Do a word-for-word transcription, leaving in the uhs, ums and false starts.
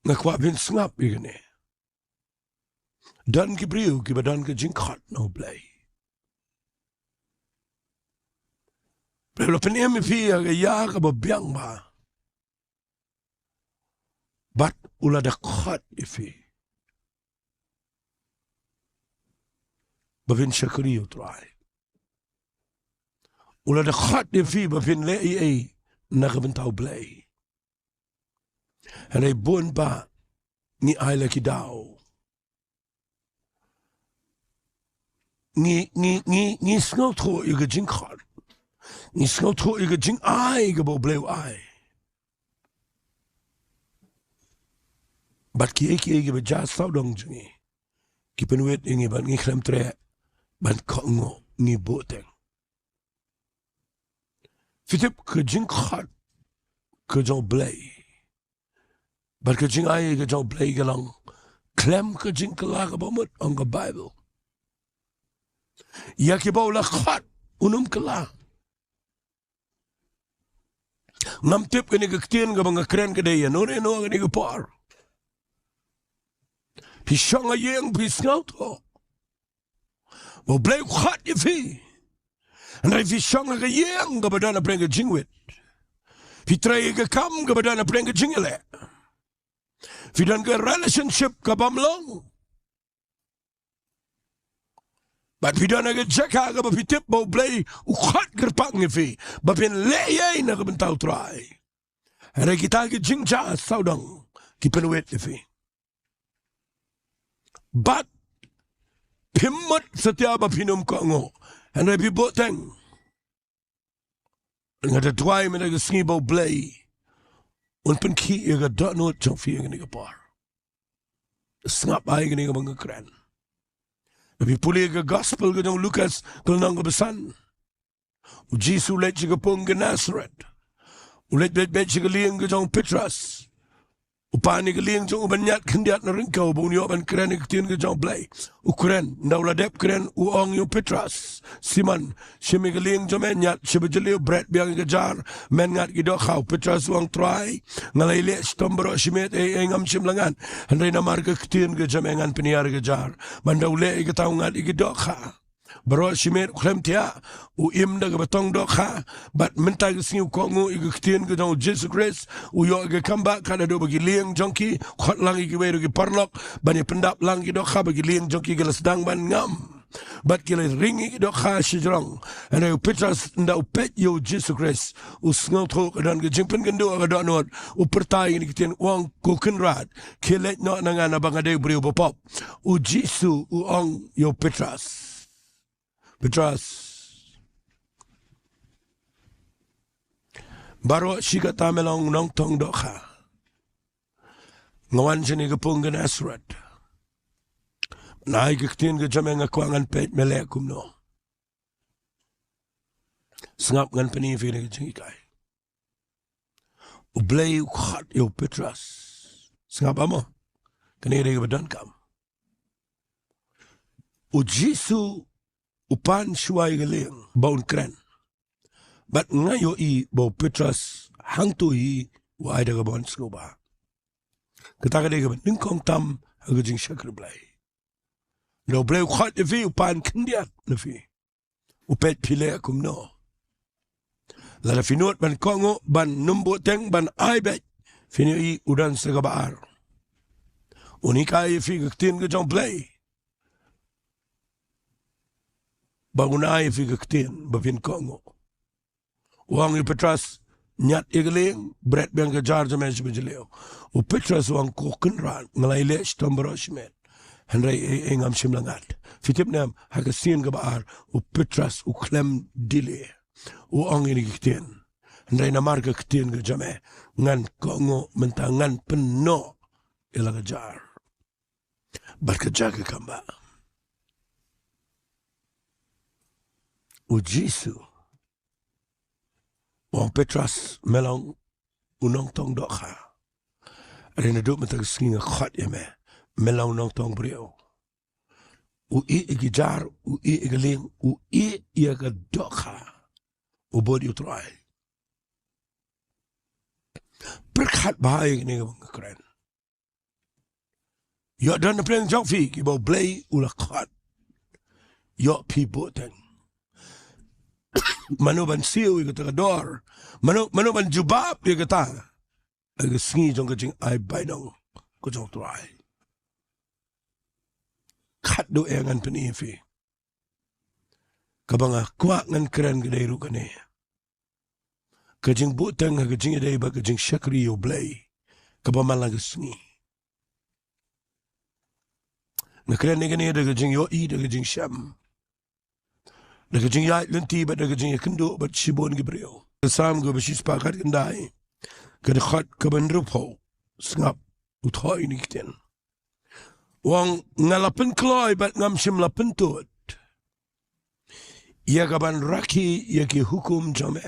Nga kwah phin sngap ïa kane. Don ki briew kiba don ka jingkhot na U Blei. Blei u la pynim ïa phi ïa ka ïa kaba biang bha. Bad u la da khot ïa phi ba phin shakri ïa U Trai. U la da khot ïa phi ba phin leh ei ei na ka bynta U Blei. Hynrei bun ba ngi ai la ki daw. Ngi, ngi, ngi, ngi sngewthuh ïa ka jingkhot. Ngi sngewthuh ïa ka jingai kaba U Blei u ai. Bad kiei kiei kiba jia sawdong jong ngi, ki pynwit ïa ngi bad ngi khlem treh ban kohnguh, ngi buhteng. Phi tip ka jingkhot ka jong U Blei bad ka jingai ka jong U Blei ka long khlem ka jingkylla kaba mut, ong ka Baibl. Ïa kiba u la khot un ym kylla. Ngam tip kane ka ktien kaba nga kren ka dei ïano ïano kane ka por. Phi shong ha ïing phi sngewthuh ba U Blei u khot ïa phi. Hynrei phi shong ha ka ïing kaba don hapdeng ka jingwit. Phi trei ka kam kaba don hapdeng ka jingïaleh. Phi don ka relationship kabym long. Bad phi don ha ka jaka kaba phi tip ba U Blei u khot kyrpang ïa phi ba phin leh ei ei na ka bynta U Trai. Hynrei kita ki jingjia sawdong ki pynwit ïa phi. Bad phim mut satia ba phin ym kohnguh. Hynrei phi buhteng. Nga da duwai mynta ka sngi ba U Blei un pynkhih ïa ka dohnud jong phi ïa kane ka por. Sngap bha ïa kane kaba nga kren. Phi pule ïa ka gospel ka jong u Lukas ka lynnong kaba san. U Jisu u leit sha ka pung ka Nasaret. U leit beit beit sha ka lieng ka jong u Petros. U pan ïa ka lieng jong u ban ñiad khyndiat na ryngkew ba un ïoh ban kren ïa ka ktien ka jong U Blei. U kren, ynda u la dep kren u ong ïa u Petros, Simon, shim ïa ka lieng jong me ñiad sha ba jylliew, bret biang ïa ka jar, men ñiad ki dohkha. U Petros u ong, Trai, nga la ïaleh shitom baroh shi miet, ei ei ngam shym la ñiad. Hynrei namar ka ktien ka jong me ngan pynïar ïa ka jar. Bad ynda u leh ïa kata u ñiad ïa ki dohkha baroh shi miet, u khlem thiah, u im da kaba tong dohkha. Bad mynta ka sngi u kohnguh ïa ka ktien ka jong u Jisu Khrist, u ïoh ïa ka kam ba ka da duh ba ki lieng jong ki khot lang ïa kiwei ruh ki paralok ban ïa pyndap lang ki dohkha ba ki lieng jong ki ki la sdang ban ngam. Bad ki la ring ïa ki dohkha shajrong. Hynrei u Petros ynda u peit ïa u Jisu Khrist, u sngewthuh ka don ka jingpynkynduh ha ka dohnud, u pyrta ïa kine ki ktien u ong, Ko Kynrad, khie leit noh na nga naba nga dei u briew bapop. U Jisu u ong ïa u Petros, Petros, baroh shi katta me long u nongtong dohkha. Nga wan shane ka pung ka Nasaret. Nai ka ktien ka jong me nga kwah ngan peit me leh kumno. Sngap ngan pyni ïa phi kane ka jinghikai. U Blei u khot ïa u Petros. Sngap bha mo. Kane ka dei kaba donkam. U Jisu u pan shuwa ïa ka lieng ba un kren. Bad nga ïohi ba u Petros hangto hi u ai da kaba wan sngewbha. Kata ka dei kaba nyngkong tam ha ka jingshakri Blei. Ynda u Blei u khot ïa phi u pan khyndiat na phi. U peit phi leh kumno. Lada phi nud ban kohnguh, ban nym buhteng, ban ai beit, phin ïohi u don sa kaba ar. Un hikai ïa phi ka ktien ka jong u Blei. Ba un ai ïa phi ka ktien ba phin kohnguh. U ong ïa u Petros, ñiad ïa ka lieng, bret biang ka jar jong me sha ba jylliew. U Petros u ong, Ko Kynrad, nga la ïaleh shitom baroh shi miet, hynrei ei ei ngam shym la ñiad. Phi tip ne em, ha ka sien kaba ar, u Petros u khlem delay. U ong ïa kine ki ktien, hynrei namar ka ktien ka jong me ngan kohnguh mynta, ngan pynnoh ïa la ka jar. Bad ka jia ka kam ba u Jisu u ong, Petros, me long u nongtong dohkha. Hynrei naduh mynta ka sngi nga khot ïa me, me long u nongtong briew. U ïeh ïa ki jar, u ïeh ïa ka lieng, u ïeh ïa ka dohkha. U bud ïa u Trai. Pyrkhat bha ïa kane kaba nga kren. Ïoh don na pdeng jong phi kiba U Blei u la khot. Ïoh phi buhteng. Mano ban siew ïa kata ka dor? Mano, mano ban jubab ïa kata? Ha ka sngi jong ka jingai bainong ka jong U Trai. Khatduh ïa ngan pyni ïa phi. Kaba nga kwah ngan kren ka dei ruh kane. Ka jingbuhteng ha ka jingïadei bad ka jingshakri ïa U Blei kaba man la ka sngi. Nga kren ïa kane da ka jingïohi, da ka jingshem, da ka jingïaid lynti bad da ka jingïakynduh bad shibun ki briew. Ka Salm kaba shispah khatkhyndai, ka dkhot kaba hynriewphew. Sngap, u thoh ïa kine ki ktien. U ong, nga la pynkloi bad ngam shym la pyntud ïa ka ban rakhe ïa ki hukum jong me.